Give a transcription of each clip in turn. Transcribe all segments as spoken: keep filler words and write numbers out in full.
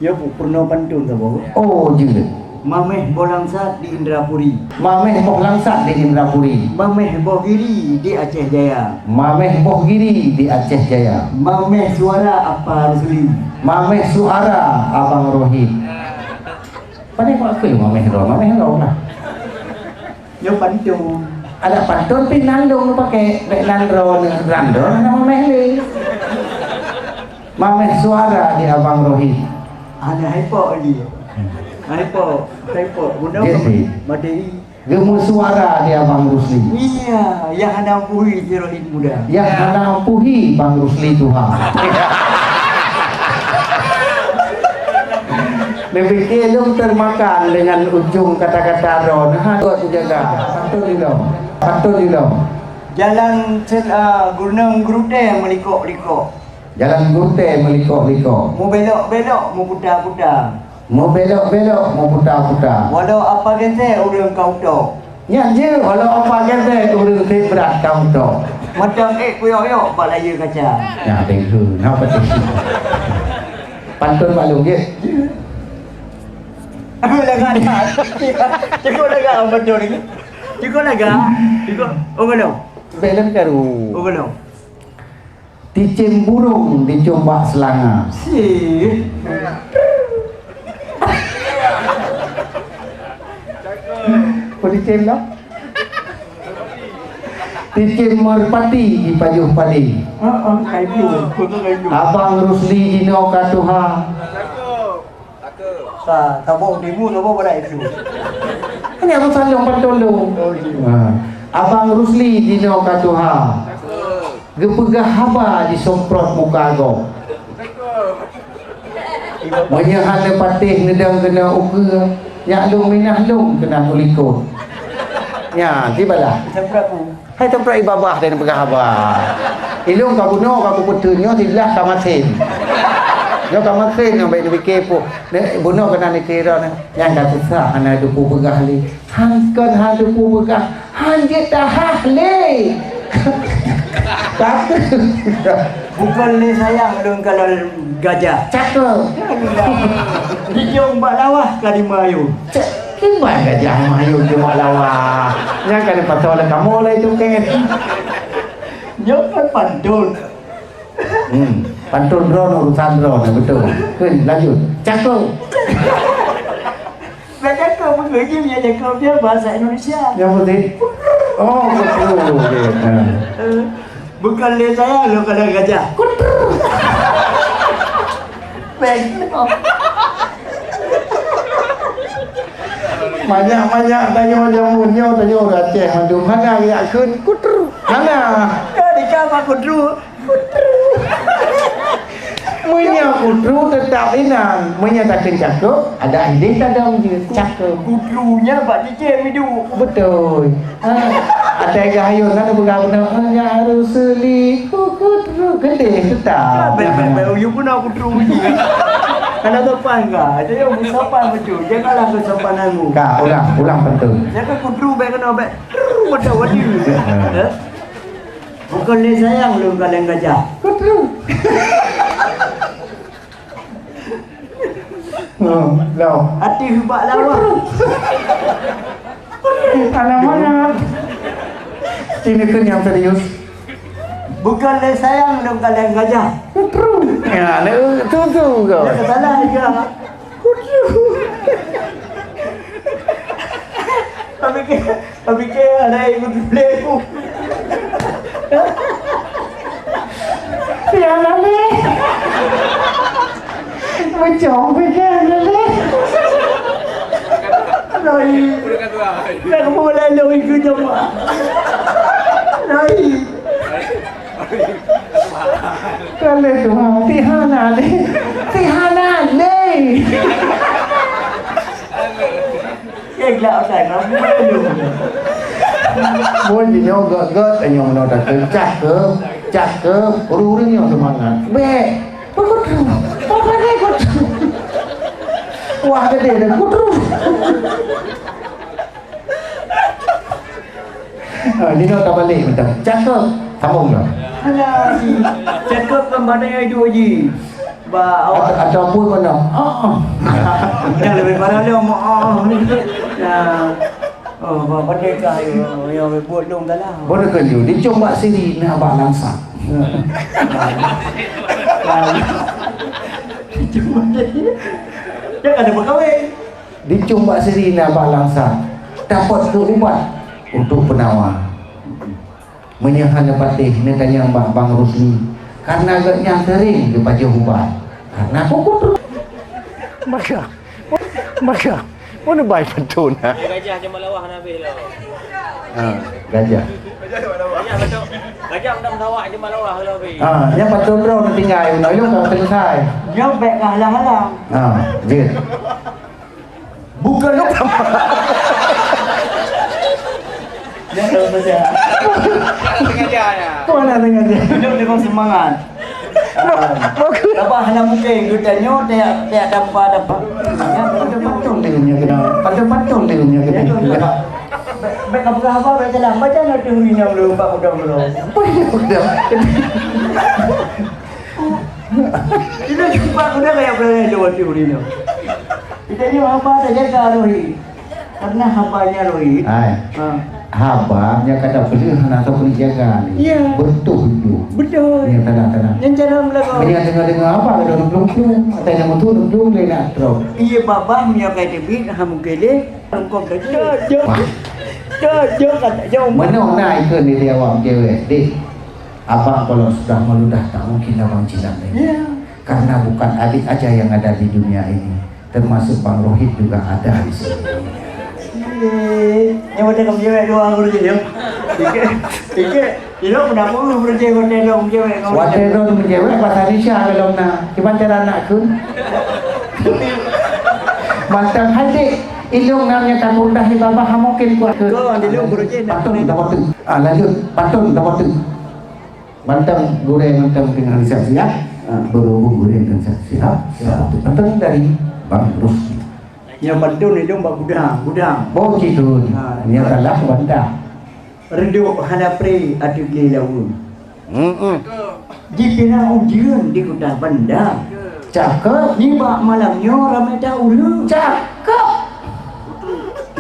Ya, pu-, peurunoe pantôn saboh. Oh, jeuet. Mamèh boh langsat di Indrapuri. Mamèh boh langsat di Indrapuri. Mamèh boh giri di Aceh Jaya. Mamèh boh giri di Aceh Jaya. Mamèh suara Apa Rusli. Mamèh suara Abang Rohit. Pandai mak aku mamèh droe, mamèh droe lah. Nyoe pantôn. Ada pantôn pih nan lôn pakai, bèk nan droe, nan droe, nan mamèh lé. Mamèh suara di Abang Rohit. Ada hypo lagi. Hypo, hypo. Guna Jadi. Materi. Geumeusuara di Abang Rusli. Iya, yang hana pui si Rohit muda. Yang hana pui Bang Rusli tuha. Neupiké lôn termakan dengan ujung kata-kata droe. Nah, buat kujaga. Pantôn ilom. Pantôn ilom. Jalan sen-, ah, gunong geurutée meulikok-likok. Jalan geurutée meulikok-likok. Mubelok-belok, muputa-puta. Mubelok-belok, muputa-puta. Walau apa gentée ureuëng ka utok. Nyan jeuet, walau apa gentée ureuëng seb brat ka utok. Mantong ék kuyok-yok bak layeu kaca. Nyan deng hu, na beutôi. Pantôn maklum jeuet. Aku dah gata. Cukup dah gata pantôn ni. Cukup dah gata. Cukup. Oh, belum. Belum karu. Oh, belum. Ticém burông dicôm bak seulanga. Sih. Peue ticém dah? Ticém meurpati jipajoh padé. Heeh, kayu. Betul kayu. Abang Rusli jinoe ka tuha. Sa-, saboh timu, saboh barat itu. Ini Abang Salong pantôn lôn. Oh, iya. Ha. Abang Rusli jinoe ka tuha. Geupeugah haba jisemprot muka gob. Meunyoe hana patéh neudong keunoe ukeue, nyak lôn minah lôn keunan u likot. Nya, tibalah. Semprot mu. Hai tempat ié babah dan peugah haba. Ilôn ka bunoe ka kupeuteun nyoe siblah ka masen. Nyoe ka masen nyoe baik neupiké puh. Bunoe keunan neukira nyoe. Nyang ka susah hana dupu peugah lé. Han kon han dupu peugah, han jeuet tahah lé. Tapi bukan lé sayang lôn kalau gajah. Cakep. Dijong bak lawah ka dimayun. Cek, kiban gajah mayun di bak lawah. Nyang ka dipasoe lé kamoe lé itu kan. Nyoe kan pantun. Hmm, pantun droe urusan droe, betul. Kan, lanjut. Cakep. Bèk cakap beungeujim ya cakap dia bahasa Indonesia. Yang penting. Oh, betul. Okey. Ha. Eh, bukan lé saya lo kada gajah. Kutruk. Bèk. Banyak-banyak tanyoe jameun nyoe, tanyoe ureueng Aceh mandum hana geujak kheun kutruk. Hana. Ka dikama kutruk. Meunyoe kutru teutap inan, meunyoe takheun cakeup, ada idéh tadong jeuet cakeup. Kutru nyan bak ticém iduek. Beutôi. Ha, atai geuhayôn kan peugah beuna, "Enggak harus seli, ku kutru." Geudéh teutap. Bèk, bèk, bèk, uyuek guna kutru bunyi. Kana sopan ka? Aja yo sopan beutôi. Janganlah keu sopan angu. Ka, ulang, ulang pantun. Jangan kutru bèk kena bèk. Trrr, macam wadi. Ha. Bukon lé sayang lôn kaleng gajah. Kutru. Oh, lau. Até bak lawah. Anak mana? Sini tu yang serius. Bukon lé sayang lôn kaleng gajah. Kutru. Ya, ni tu tu kau. Dah salah juga. Kutru. Tapi ke Tapi keu ada yang beutulée ku. Piala lé. Macam pikiran lé. Loi. Nak mula loi ku jawab. Loi. Kali tu, ha, Tihana lé. Tihana lé. Eh, gelak otai, kamu malu. Mun jinoe gét-gét, nyoe meunoe takheun, cakeup, cakeup, ureueng-ureueng nyoe seumangat. Bèk, beukutru, apa ni kutru? Wah, gede dah kutru. Ah, jinoe tabalek mantong. Cakeup, sambung dah. Alah, cakeup kan banai duek ji. Ba, awak. Ata-, ataupun mana? Ah, ah. Yang lebih parah dia, mak, ah, ni. Ya. Oh, ba, pandai kah, ya, ya, buat dong dah lah. Boleh kan, Ju? Dicong bak siri, nak bak langsak. Ya. Ya. Dicong bak siri. Dia kan ada berkahwin. Dicong bak siri, nak bak langsak. Dapat tu ubat untuk penawa. Meunyoe hana patéh, neutanyong bak Bang Rusli, karena gobnyan sering geupajoh ubat. Karena kuku tu. Maka, maka, mana bai pantun, ha? Gajah cuma lawah na habéh lah. Ha, gajah. Gajah betul. Gajah udah mendawak cuma lawah lah habéh. Ha, yang pantun droe neutinggai, unoe ka selesai. Nyoe bèk ka halang-halang. Ha, jeuet. Bukan lupa. Ya, kalau saja. Sengaja ya. Mana sengaja? Hidup dengan semangat. Ah, apa hana mungkin kita nyoe tiap, tiap dampa, dampa. Ya, patong-patong dia punya kena. Patong-patong dia punya kena. Ya, tu, tu, Pak. Baik, baik, apa, apa, baik, salah. Baca lah tu, ini yang belum, Pak, udah belum. Apa yang udah? Ini jumpa udah kayak berani lewat tu, ini. Kita ni haba saja ke rohit. Karena habanya rohit. Hai. Ha. Haba yang kata beli hana tahu beli jaga ni. Ya. Betul tu. Betul. Ni tanah-tanah. Yang cara melakukan. Yang dengar-dengar apa kata belum tu. Ada yang tu belum dia nak terus. Iya, babah punya kayak debit, ha, mungkin deh. Engkau kerja. Wah. Kerja kata jauh. Mana nak ikut ni dia awak cewek, dek? Abang kalau sudah meludah tak mungkin abang jilat lagi. Ya. Karena bukan Adit aja yang ada di dunia ini, termasuk Bang Rohit juga ada di sini. Iya. Yang macam kamu cewek dua guru je, ya. Tiga, tiga. Ilok pun aku guru je, kau tengok kamu cewek, kau. Watèe droe meujeuet bahasa Indonesia kalau na. Cuman cara anak ku. Mantap hati. Ilong namanya tak mudah di bawah mungkin kuat ke. Kau di lu guru je, nak. Patong dah patong. Ah, lanjut. Patong dah patong. Mantong gurèe mantong dengan siap-siap. Ha, berhubung gurèe dengan siap-siap. Ya. Mantong dari Bang Rusdi. Yang pantun ni dong bak gudang, gudang. Oh, gitu. Ha. Yang salah bantah. Reudôk hana pré ateueh lé laweuen. Hmm. Jipinah ujeuen di kuta Banda. Cakep. Nibak malam nyoe ramé ta ureueng. Cakep.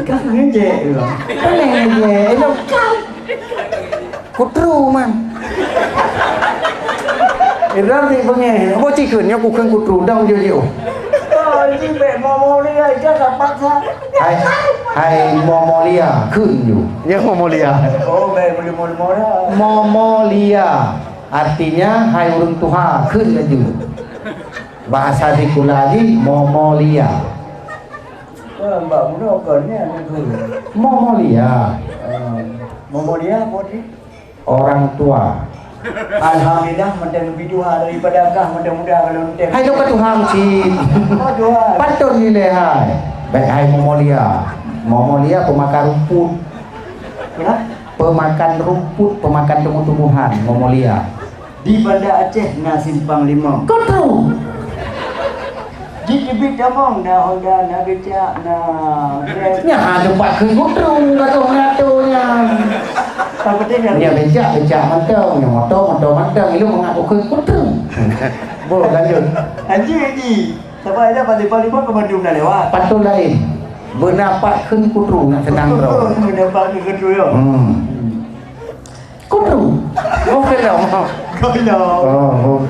Ka ngejek ke? Boleh ngejek. Elok. Kutru man. Ibrahim ti beungéh. Boh cikheun nyoe kukheun kutru dong jioh-jioh. Oh, ini bek mau-mau ni aja dapat sa. Hai, hai Momolia, kheun ju. Ya Momolia. Oh, bek boleh mau-mau dah. Momolia. Artinya hai ureueng tuha, kheun laju. Bahasa sikula jih Momolia. Wah, Mbak Muno kon nyan aku. Momolia. Ah, Momolia apa ni? Orang tua. Alhamdulillah, mantong lebih tuha daripada kah, mantong muda kalau mantong. Hai, tu ka tuha cit. Oh, tuha. Patut nilai hai. Baik, hai Momolia. Momolia pemakan rumput. Kenapa? Pemakan rumput, pemakan tumbuh-tumbuhan, Momolia. Di Banda Aceh na simpang limong. Kutru. Jiteubiet tamong, na Honda, na becak, na Grab. Nyan ada pat kheun kutru, gadoh ngato nyan. Tapi tidak. Nyan becak, becak mantong, nyan moto, moto mantong, ilong mengaku kheun kutru. Boh, lanjut. Anjing, anjing. Saban ada pat simpang limong ke Bandung dah lewat. Patut lain. Beuna pat kheun kutru nak senang droe. Beuna pat kheun kutru, ya. Hmm. Kutru. Oh, kenal. Kenal. Oh, oh.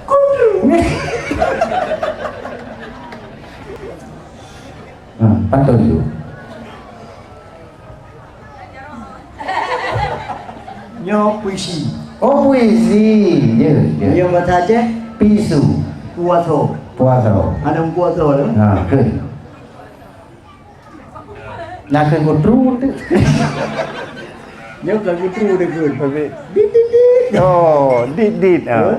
Kutru. Hmm, pantun tu. Nyoe puisi. Oh, puisi. Ya, ya. Nyoe bahasa Aceh? Pisu. Puaso. Puaso. Ada puaso tu. Ha, ke. Nah, ke kutru tu. Nyoe ka kutru dia ke. Dit, dit, dit. Oh, dit, dit. Ah. Hah?